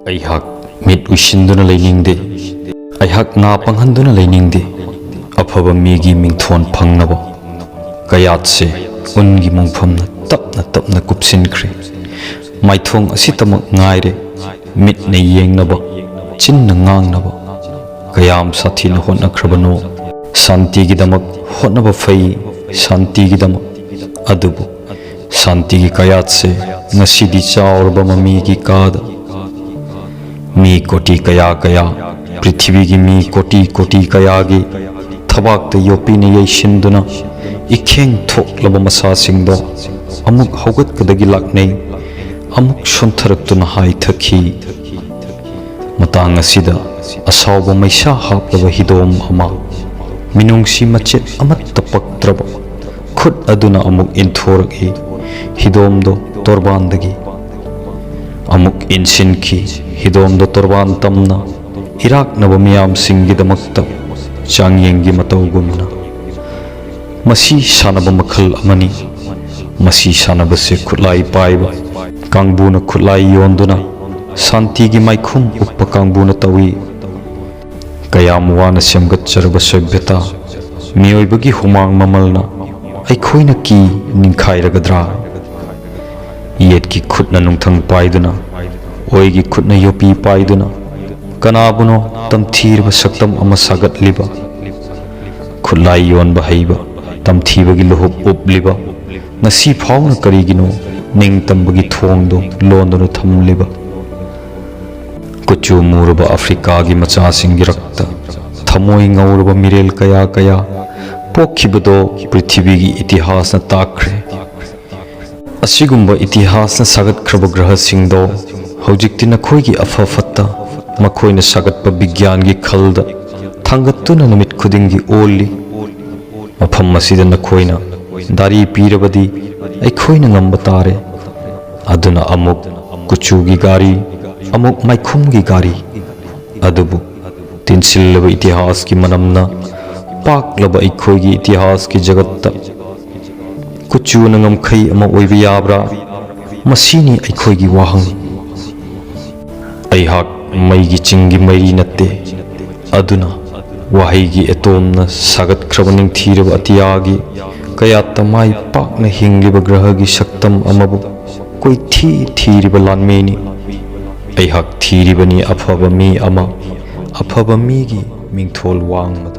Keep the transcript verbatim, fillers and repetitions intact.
ꯑꯩꯍꯥꯛ ꯃꯤꯠ ꯎꯏꯁꯤꯟꯗꯨꯅ ꯂꯩꯅꯤꯡꯗꯦ꯫ ꯑꯩꯍꯥꯛ ꯅꯥ ꯄꯪꯍꯟꯗꯨꯅ ꯂꯩꯅꯤꯡꯗꯦ꯫ ꯑꯐꯕ ꯃꯤꯒꯤ ꯃꯤꯡꯊꯣꯟ ꯐꯪꯅꯕ ꯀꯌꯥꯠꯁꯦ ꯎꯟꯒꯤ ꯃꯣꯡꯐꯝꯅ ꯇꯞꯅ ꯇꯞꯅ ꯀꯨꯞꯁꯤꯟꯈ꯭ꯔꯦ꯫ ꯃꯥꯏꯊꯣꯡ ꯑꯁꯤꯇꯃꯛ ꯉꯥꯏꯔꯦ ꯃꯤꯠꯅ ꯌꯦꯡꯅꯕ, ꯆꯤꯟꯅ ꯉꯥꯡꯅꯕ꯫ ꯀꯌꯥꯝ ꯁꯥꯊꯤꯅ ꯍꯣꯠꯅꯈ꯭ꯔꯕꯅꯣ꯫ ꯁꯥꯟꯇꯤꯒꯤꯗꯃꯛ ꯍꯣꯠꯅꯕ ꯐꯩ, ꯁꯥꯟꯇꯤꯒꯤꯗꯃꯛ꯫ ꯑꯗꯨꯕꯨ ꯁꯥꯟꯇꯤꯒꯤ ꯀꯌꯥꯠꯁꯦ ꯉꯁꯤꯗꯤ ꯆꯥꯎꯔꯕ ꯃꯃꯤꯒꯤ ꯀꯥꯗ ꯃꯤ ꯀꯣꯇꯤ ꯀꯌꯥ ꯀꯌꯥ, ꯄ꯭ꯔꯤꯊꯤꯕꯤꯒꯤ ꯃꯤ ꯀꯣꯇꯤ ꯀꯣꯇꯤ ꯀꯌꯥꯒꯤ ꯊꯕꯥꯛꯇ ꯌꯣꯠꯄꯤꯅ ꯌꯩꯁꯤꯟꯗꯨꯅ ꯏꯈꯦꯡ ꯊꯣꯛꯂꯕ ꯃꯁꯥꯁꯤꯡꯗꯣ ꯑꯃꯨꯛ ꯍꯧꯒꯠꯀꯗꯒꯤ ꯂꯥꯛꯅꯩ, ꯑꯃꯨꯛ ꯁꯣꯟꯊꯔꯛꯇꯨꯅ ꯍꯥꯏꯊꯈꯤ꯫ ꯃꯇꯥꯡ ꯑꯁꯤꯗ ꯑꯁꯥꯎꯕ ꯃꯩꯁꯥ ꯍꯥꯞꯂꯕ ꯍꯤꯗꯣꯝ ꯑꯃ ꯃꯤꯅꯨꯡꯁꯤ ꯃꯆꯦꯠ ꯑꯃꯠꯇ ꯄꯛꯇ꯭ꯔꯕ ꯈꯨꯠ ꯑꯗꯨꯅ ꯑꯃꯨꯛ ꯏꯟꯊꯣꯔꯛꯏ꯫ ꯍꯤꯗꯣꯝꯗꯣ ꯇꯣꯔꯕꯥꯟꯗꯒꯤ ꯑꯃꯨꯛ ꯏꯟꯁꯤꯟꯈꯤ꯫ ꯍꯤꯗꯣꯝꯗꯣ ꯇꯣꯔꯕꯥꯟ ꯇꯝꯅ ꯏꯔꯥꯛꯅꯕ ꯃꯤꯌꯥꯝꯁꯤꯡꯒꯤꯗꯃꯛꯇ ꯆꯥꯡꯌꯦꯡꯒꯤ ꯃꯇꯧꯒꯨꯝꯅ꯫ ꯃꯁꯤ ꯁꯥꯟꯅꯕ ꯃꯈꯜ ꯑꯃꯅꯤ꯫ ꯃꯁꯤ ꯁꯥꯟꯅꯕꯁꯦ ꯈꯨꯠꯂꯥꯏ ꯄꯥꯏꯕ ꯀꯥꯡꯕꯨꯅ ꯈꯨꯠꯂꯥꯏ ꯌꯣꯟꯗꯨꯅ ꯁꯥꯟꯇꯤꯒꯤ ꯃꯥꯏꯈꯨꯝ ꯎꯞꯄ ꯀꯥꯡꯕꯨꯅ ꯇꯧꯏ꯫ ꯀꯌꯥꯝ ꯋꯥꯅ ꯁꯦꯝꯒꯠꯆꯔꯕ ꯁꯚ꯭ꯌꯇꯥ, ꯃꯤꯑꯣꯏꯕꯒꯤ ꯍꯨꯃꯥꯡ ꯃꯃꯜꯅ ꯑꯩꯈꯣꯏꯅ ꯀꯤ ꯅꯤꯡꯈꯥꯏꯔꯒꯗ꯭ꯔꯥ? ꯌꯦꯠꯀꯤ ꯈꯨꯠꯅ ꯅꯨꯡꯊꯪ ꯄꯥꯏꯗꯨꯅ, ꯑꯣꯏꯒꯤ ꯈꯨꯠꯅ ꯌꯣꯠꯄꯤ ꯄꯥꯏꯗꯨꯅ, ꯀꯅꯥꯕꯨꯅꯣ ꯇꯝꯊꯤꯔꯕ ꯁꯛꯇꯝ ꯑꯃ ꯁꯥꯒꯠꯂꯤꯕ, ꯈꯨꯠꯂꯥꯏ ꯌꯣꯟꯕ ꯍꯩꯕ, ꯇꯝꯊꯤꯕꯒꯤ ꯂꯨꯍꯨꯞ ꯎꯞꯂꯤꯕ, ꯉꯁꯤ ꯐꯥꯎꯅ ꯀꯔꯤꯒꯤꯅꯣ ꯅꯤꯡꯇꯝꯕꯒꯤ ꯊꯣꯡꯗꯨ ꯂꯣꯟꯗꯨꯅ ꯊꯝꯂꯤꯕ? ꯀꯨꯆꯨ ꯃꯨꯔꯕ ꯑꯐ꯭ꯔꯤꯀꯥꯒꯤ ꯃꯆꯥꯁꯤꯡꯒꯤ ꯔꯛꯇ ꯊꯃꯣꯏ ꯉꯧꯔꯕ ꯃꯤꯔꯦꯜ ꯀꯌꯥ ꯀꯌꯥ ꯄꯣꯛꯈꯤꯕꯗꯣ ꯄ꯭ꯔꯤꯊꯤꯕꯤꯒꯤ ꯏꯇꯤꯍꯥꯁꯅ ꯇꯥꯛꯈ꯭ꯔꯦ꯫ ꯑꯁꯤꯒꯨꯝꯕ ꯏꯇꯤꯍꯥꯁꯅ ꯁꯥꯒꯠꯈ꯭ꯔꯕ ꯒ꯭ꯔꯍꯁꯤꯡꯗꯣ ꯍꯧꯖꯤꯛꯇꯤ ꯅꯈꯣꯏꯒꯤ ꯑꯐ ꯐꯠꯇ ꯃꯈꯣꯏꯅ ꯁꯥꯒꯠꯄ ꯕꯤꯒ꯭ꯌꯥꯟꯒꯤ ꯈꯜꯗ ꯊꯥꯡꯒꯠꯇꯨꯅ ꯅꯨꯃꯤꯠ ꯈꯨꯗꯤꯡꯒꯤ ꯑꯣꯜꯂꯤ꯫ ꯃꯐꯝ ꯑꯁꯤꯗ ꯅꯈꯣꯏꯅ ꯗꯥꯔꯤ ꯄꯤꯔꯕꯗꯤ ꯑꯩꯈꯣꯏꯅ ꯉꯝꯕ ꯇꯥꯔꯦ꯫ ꯑꯗꯨꯅ ꯑꯃꯨꯛ ꯀꯨꯆꯨꯒꯤ ꯒꯥꯔꯤ, ꯑꯃꯨꯛ ꯃꯥꯏꯈꯨꯝꯒꯤ ꯒꯥꯔꯤ꯫ ꯑꯗꯨꯕꯨ ꯇꯤꯟꯁꯤꯜꯂꯕ ꯏꯇꯤꯍꯥꯁꯀꯤ ꯃꯅꯝꯅ ꯄꯥꯛꯂꯕ ꯑꯩꯈꯣꯏꯒꯤ ꯏꯇꯤꯍꯥꯁꯀꯤ ꯖꯒꯠꯇ ꯀꯨꯆꯨꯅ ꯉꯝꯈꯩ ꯑꯃ ꯑꯣꯏꯕ ꯌꯥꯕ꯭ꯔꯥ? ꯃꯁꯤꯅꯤ ꯑꯩꯈꯣꯏꯒꯤ ꯋꯥꯍꯪ꯫ ꯑꯩꯍꯥꯛ ꯃꯩꯒꯤ ꯆꯤꯡꯒꯤ ꯃꯩꯔꯤ ꯅꯠꯇꯦ꯫ ꯑꯗꯨꯅ ꯋꯥꯍꯩꯒꯤ ꯑꯦꯇꯣꯝꯅ ꯁꯥꯒꯠꯈ꯭ꯔꯕ ꯅꯤꯡꯊꯤꯔꯕ ꯑꯇꯤꯌꯥꯒꯤ ꯀꯌꯥꯠꯇ ꯃꯥꯏ ꯄꯥꯛꯅ ꯍꯤꯡꯂꯤꯕ ꯒ꯭ꯔꯍꯒꯤ ꯁꯛꯇꯝ ꯑꯃꯕꯨ ꯀꯣꯏꯊꯤ ꯊꯤꯔꯤꯕ ꯂꯥꯟꯃꯤꯅꯤ꯫ ꯑꯩꯍꯥꯛ ꯊꯤꯔꯤꯕꯅꯤ ꯑꯐꯕ ꯃꯤ ꯑꯃ, ꯑꯐꯕ ꯃꯤꯒꯤ ꯃꯤꯡꯊꯣꯜ ꯋꯥꯡꯃꯗ꯫